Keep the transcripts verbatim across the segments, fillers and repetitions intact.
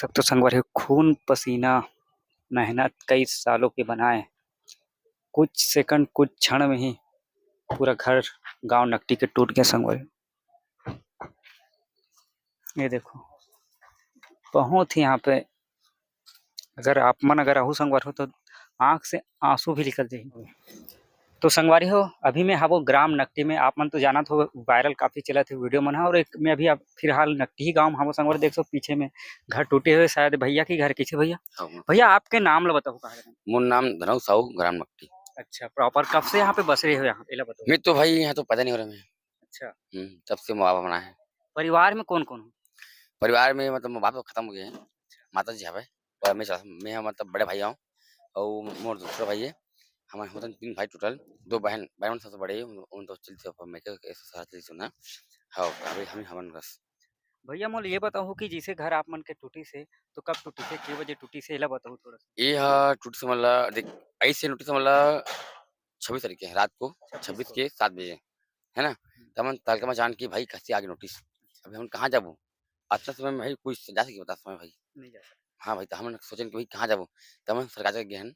सकते हो संगवारी हो, खून पसीना मेहनत कई सालों के बनाए, कुछ सेकंड, कुछ क्षण में ही पूरा घर, गांव नकटी के टूट गया संगवारी। ये देखो, बहुत ही यहाँ पे, अगर आप मन अगर आहू संगवारी हो तो आँख से आंसू भी निकल जाही। तो संगवारी हो, अभी मैं हावो ग्राम नकटी में। आप मन तो जानत हो, वायरल काफी चलत हे वीडियो मन ह। और एक मैं अभी आप फिलहाल नकटी ही गांव में हावो संगवारी, देख सो पीछे में घर टूटे हुए, शायद भैया की घर। कैसे भैया? हाँ। भैया, आपके नाम ला बताओ, कहाँ रहते हैं? मोर नाम धनऊ साहू, ग्राम नकटी। अच्छा, प्रॉपर कब से यहाँ पे बस रहे हो, यहाँ एला बताओ। मैं तो भाई यहाँ तो पैदा नहीं हो रहा मैं। अच्छा। हम्म, तब से मोर बाप बना है। परिवार में कौन कौन हो? परिवार में मतलब मोर बाप तो खत्म हो गए हैं, माता जी हवे, और मैं चला, मैं हम मतलब बड़े भाई हूँ, और मोर दूसरा भाई है। हमारे होतन तीन भाई टोटल, दो बहन, बहन सबसे बड़े है, उन, उन तो चलते हो, मैं के ऐसा सारा चीज सुना। हाँ, अभी हम हमन बस। भैया, मोला ये बताओ कि जैसे घर आप मन के टूटी से, तो कब टूटी से, के बजे टूटी से, एला बताओ थोड़ा सा। ये हा टूटी से मतलब देख, ऐसे टूटी से मतलब छब्बीस तारीख के रात को, छब्बीस छब्बीस को। के सात बजे, है ना? हम्म। त हमन तहलका में जान कि भाई, कैसे आगे नोटिस, अभी हम कहाँ जाबो? अतना समय में भाई कोई जा सके बता समय भाई? नहीं जा सकता। हाँ भाई, तो हमन सोचन कि भाई कहाँ जाबो? त हमन सरकार जगह गए हन,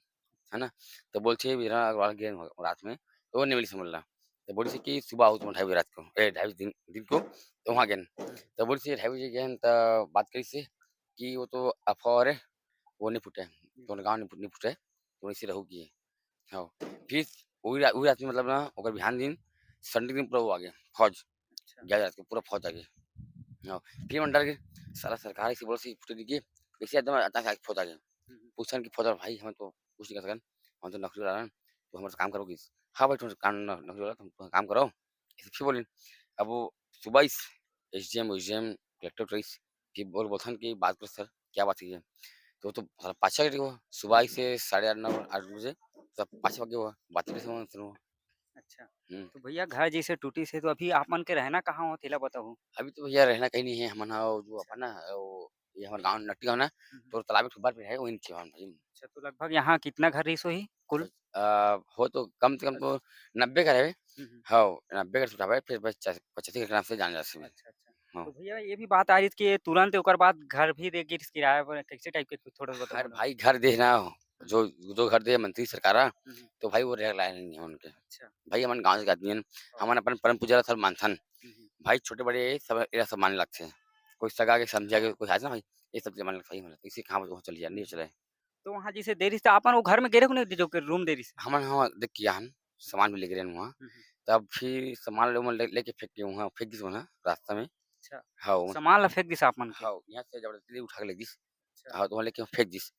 है ना? तो बोलथे मेरा अग्रवाल गए हन रात में, तो वो नहीं मिली समझ ला। तो बोली से कि सुबह आओ तुम ढाई बजे रात को, ए, ढाई बजे दिन, दिन को, तो वहाँ गए हन। तो बोली से ढाई बजे गए हन, तो बात करी से कि वो तो अफवाह है, वो नहीं फूटे, तो गाँव नहीं फूट-, नहीं फूटे, तो वैसे रहू की। हाँ, फिर वही रा-, वही रात में मतलब ना, ओकर बिहान दिन, संडे दिन पूरा वो आ गया, फौज। अच्छा। ग्यारह रात को पूरा फौज आ गया। हाँ, फिर मन डर गए, साला सरकार ऐसे बोला, से फुटे नहीं गए, वैसे एकदम अचानक से आके फौज आ गया। हम्म। पूछन कि फौज वाला भाई, हमें तो कुछ नहीं कर सकन, हम तो नौकरी वाला हन, तो हमारा काम करोगे? हाँ भाई, तुम काम न-, नौकरी वाला, तुम, तुम काम करो, ऐसे फिर बोले। अब वो सुबह इस एसडीएम, ओएसडीएम, कलेक्टर रईस कि बोल, बोलथन कि बात करो सर, क्या बात हुई है? तो, तो साला पाछा हट गया, सुबह से साढ़े आठ, नौ, आठ बजे सब पाछा भाग गया, बात नहीं सुना, सुना। अच्छा, हम्म। तो भैया घर जैसे टूटी से, तो अभी आप मन के रहना कहाँ हो, तेला बताओ। अभी तो भैया रहना कहीं नहीं है, हमन हा वो जो अच्छा। अपन ना, वो ये हमारे गाँव नट्टी गाँव ना, हम्म। तो तालाब एक ठो ऊपर पे है, वहीं नीचे हम भाई। अच्छा, तो लगभग यहाँ कितना घर रहीस होही कुल? अ, हो तो कम से कम तो नब्बे घर है। हम्म, हम्म। हाँ, नब्बे घर छुटावे, फिर बस पचासी घर के नाम से जान जा सकते। अच्छा, अच्छा। हाँ। तो भैया, ये भी बात आ रही थी कि तुरंत ओकर बाद घर भी दे गिरिस किराया पर, कैसे टाइप के, कुछ थोड़ा सा बताओ अरे ना। भाई, घर दे ना, हम्म। जो, जो घर दे मंत्री सरकार, हम्म। तो भाई वो रह लायक नहीं है उनके। अच्छा। भाई, हमन गाँव के आदमी हन, हाँ। हमन अपन परम पूजा ला सब मानथन। हम्म। भाई, छोटे बड़े सब, एला सब माने लगथे। कोई सगा के, समधिया के, कोई आए ना भाई, ये सब के माने लगथे, भाई, हमन इसी काम वो चल जाए, नहीं चले। तो वहाँ जैसे दे रहिस, त आपन वो घर में गे रहे हो नहीं, जो कि रूम दे रहिस? हमन, हाँ, देख के आन, सामान भी लेके रहन वहाँ। हम्म, हम्म। तब फिर सामान ले, ले, लेके फेंक के वहाँ फेंक दिस वहाँ रास्ता में। अच्छा। हाँ, वहाँ। सामान ला फेंक दिस आप मन के? हाँ, यहाँ से जबरदस्ती उठा के ले दिस। अच्छा। हाँ, तो वहाँ लेके फेंक दिस।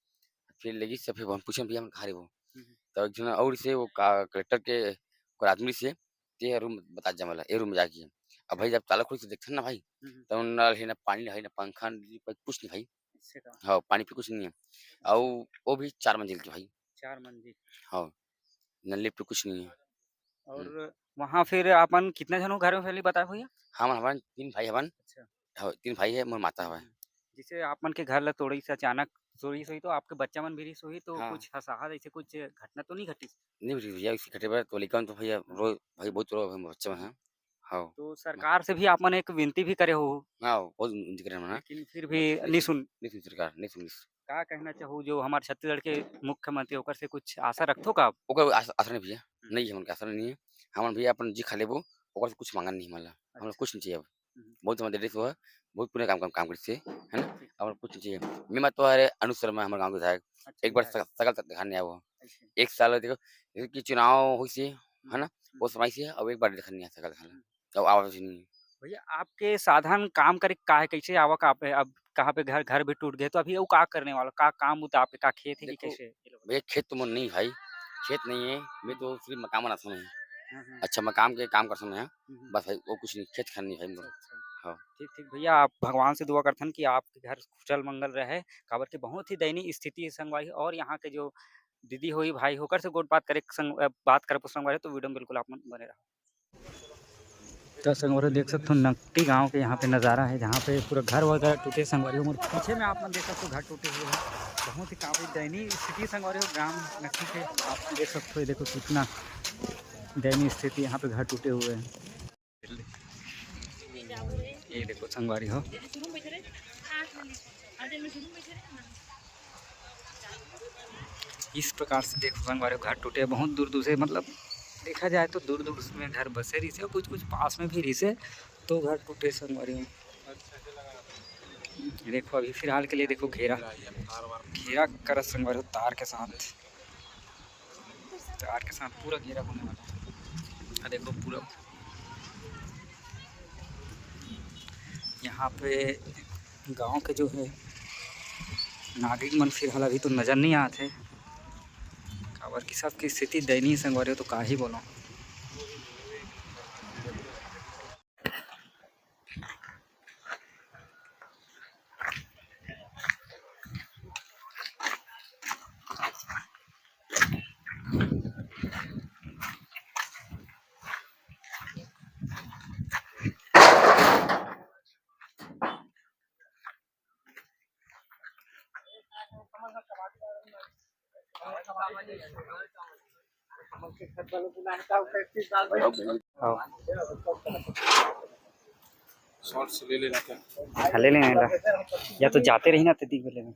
फिर ले गिस, फिर हम पूछन, "भैया, हम कहाँ रहे वो?" हम्म, हम्म। तो एक जन और से वो का-, कलेक्टर के ओकर आदमी से, "ते रूम बता जा मला, ए रूम में जाके।" अब भाई, जब ताला खोल के देखथन ना भाई, हम्म, हम्म। तो नल है ना, पानी है ना, पंखा नहीं, कुछ नहीं भाई। अच्छा। हाँ, पानी पे कुछ नहीं है। अच्छा। और वो भी चार मंजिल की भाई। चार मंजिल। हाँ, न लिफ्ट कुछ नहीं है। और हम्म। वहाँ फिर आपन कितना झन हो घर में पहले बताए भैया? हमन, हमन तीन भाई हवन। अच्छा। हाँ, तीन भाई है, मोर माता हवय। हम्म। जैसे आप मन के घर ला तोड़िस, अचानक तोड़िस होही, तो आपके बच्चा मन भी रहिस होही, तो हाँ। कुछ हसाहा जैसे कुछ घटना तो नहीं घटिस? नहीं घटिस भैया, इसी घटे बर तो लइका मन तो भैया रो, भाई बहुत रो, हम बच्चा मन है। हाँ। तो सरकार से भी आप मन एक विनती भी करे हो? हाँ, बहुत विनती करे हमन, हाँ। लेकिन फिर भी नहीं सुन। नहीं सुन सरकार, नहीं सुन। का कहना चाहू जो हमारे छत्तीसगढ़ के मुख्यमंत्री, ओकर से कुछ आशा रखथो का आप? ओकर आशा, आशा नहीं भैया, हम्म। नहीं, हमन के आशा नहीं है। हमन भैया अपन जी खा लेबो, ओकर से कुछ मांगन नहीं हमन ला। हमन अच्छा। कुछ नहीं चाहिए अब। हम्म। बहुत हमर दे रहिस वो है, बहुत पुण्य काम, काम, काम करिस हे, है ना? ठीक। अब कुछ नहीं चाहिए। मैं मत तो अरे अनुज शर्मा हमर गाँव के विधायक, अच्छा, एक बार विधायक। सक-, सकल तक दिखाने आया वो। अच्छा। एक साल देखो, जैसे कि चुनाव होइस हे, है ना? हम्म। वो समय से अब एक बार दिखाने आया सकल दिखाने। हम्म। अब आवाज नहीं है। भैया, आपके साधन काम करे का है, कैसे आवक आप, अब कहाँ पे घर, घर भी टूट गए, तो अभी वो का करने वाला, का काम उता आप, का खेत है कि देखो, कैसे? भैया, खेत तो मोर नहीं भाई, खेत नहीं है, मैं तो सिर्फ मकान बनाता हूँ। हाँ, हाँ। अच्छा, मकान के काम करता हूँ मैं, हम्म, हम्म। बस भाई, वो कुछ नहीं, खेत खान नहीं भाई मोर। अच्छा, अच्छा। हाँ। ठीक, ठीक भैया, आप भगवान से दुआ करथन कि आपके घर कुशल मंगल रहे, काबर कि बहुत ही दयनीय स्थिति है संगवारी, और यहाँ के जो दीदी होई, भाई होकर से गोठ बात करे संग-, अ, बात करबो संगवारी, तो वीडियो में बिल्कुल आप मन बने रहो। त संगवारी देख सकथो नकटी गांव के यहाँ पे नज़ारा है, जहाँ पे पूरा घर वगैरह टूटे। संगवारी हो, मोर पीछे में आप मन देख सकथो घर टूटे हुए हैं, बहुत ही काफ़ी दयनीय स्थिति संगवारी हो ग्राम नकटी के। आप देख सकथो, ये देखो कितना दयनीय स्थिति, यहाँ पे घर टूटे हुए हैं। ये देखो संगवारी हो, इस प्रकार से देखो संगवारी हो, घर टूटे बहुत दूर दूर से, मतलब देखा जाए तो दूर दूर में घर बसे रहिसे और कुछ कुछ पास में भी रहिसे, तो घर टूटे संगवारी हो। देखो अभी फिलहाल के लिए देखो घेरा, घेरा करत संगवारी हो तार के साथ, तार के साथ पूरा घेरा होने वाला है। आ देखो पूरा यहाँ पे गांव के जो है नागरिक मन फिलहाल अभी तो नज़र नहीं आत है, काबर कि सबकी स्थिति दयनीय संगवारी हो, तो का ही बोलो। शॉर्ट्स ले लेना क्या? हाँ, ले लेना ला। या तो जाते रही ना, तो दिख लेना।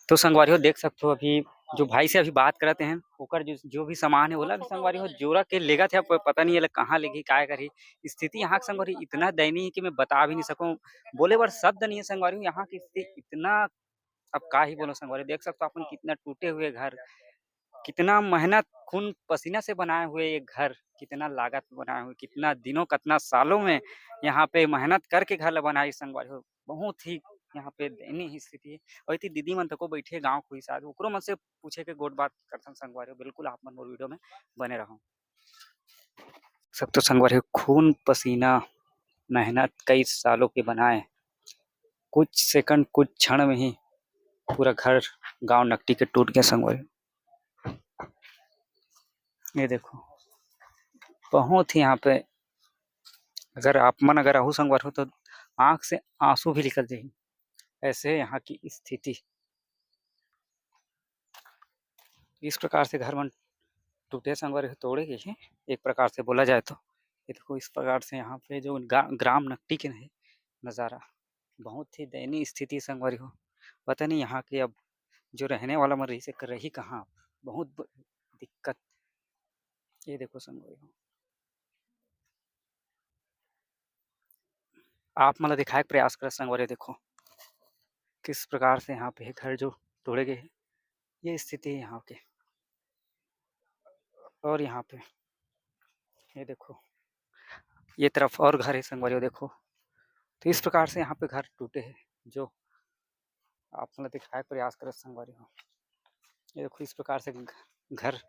तो संगवारी हो, देख सकते हो, अभी जो भाई से अभी बात करते हैं, ओकर जो, जो भी सामान है, ओला भी संगवारी हो, जोरा के लेगत है, प-, पता नहीं है कहाँ लेगी, काय करही। स्थिति यहाँ के संगवारी इतना दयनीय है कि मैं बता भी नहीं सकूँ, बोले बर शब्द नहीं है संगवारी हो। यहाँ की स्थिति इतना, अब का ही बोलो संगवारी, देख सकते हो अपन कितना टूटे हुए घर, कितना मेहनत, खून पसीना से बनाए हुए ये घर, कितना लागत बनाए हुए, कितना दिनों, कितना सालों में यहाँ पे मेहनत करके घर ला बनाए संगवारी हो। बहुत ही यहाँ पे दयनीय स्थिति है। और इतनी दीदी मन तको बैठे गाँव कोई साथ, ओकरो मन से पूछे के गोठ बात करथन संगवारी हो। बिल्कुल आप मन मोर वीडियो में बने रहो। सब तो संगवारी हो, खून पसीना, मेहनत कई सालों के बनाए, कुछ सेकंड, कुछ क्षण में ही पूरा घर, गांव नकटी के टूट गया संगवारी। ये देखो, बहुत ही यहाँ पे, अगर आप मन अगर आहू संगवारी हो, तो आँख से आंसू भी निकल जाही, ऐसे यहाँ की स्थिति। इस प्रकार से घर मन टूटे संगवारी हो, तोड़े गए हैं, एक प्रकार से बोला जाए तो। ये देखो, इस प्रकार से यहाँ पे जो गा-, ग्राम नकटी के है नज़ारा, बहुत ही दयनीय स्थिति संगवारी हो। पता नहीं यहाँ के अब जो रहने वाला मन रही से रही कहाँ, बहुत ब-, दिक्कत। ये देखो संगवारी हो, आप मन ला दिखाए के प्रयास करत संगवारी हो, देखो किस प्रकार से यहाँ पे घर जो तोड़े गए हैं, ये स्थिति है यहाँ के। और यहाँ पे ये देखो, ये तरफ और घर है संगवारी हो, देखो। तो इस प्रकार से यहाँ पे घर टूटे हैं, जो आप मन ला दिखाए के प्रयास करत संगवारी हो। ये देखो, इस प्रकार से घ-, घर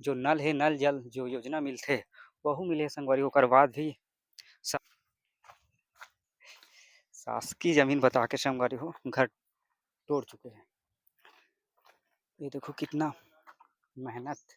जो नल है, नल जल जो योजना मिलथे, वहू मिले संगवारी हो। ओकर बाद भी सा-, शासकीय जमीन बता के संगवारी हो, घर तोड़ चुके हैं। ये देखो, कितना मेहनत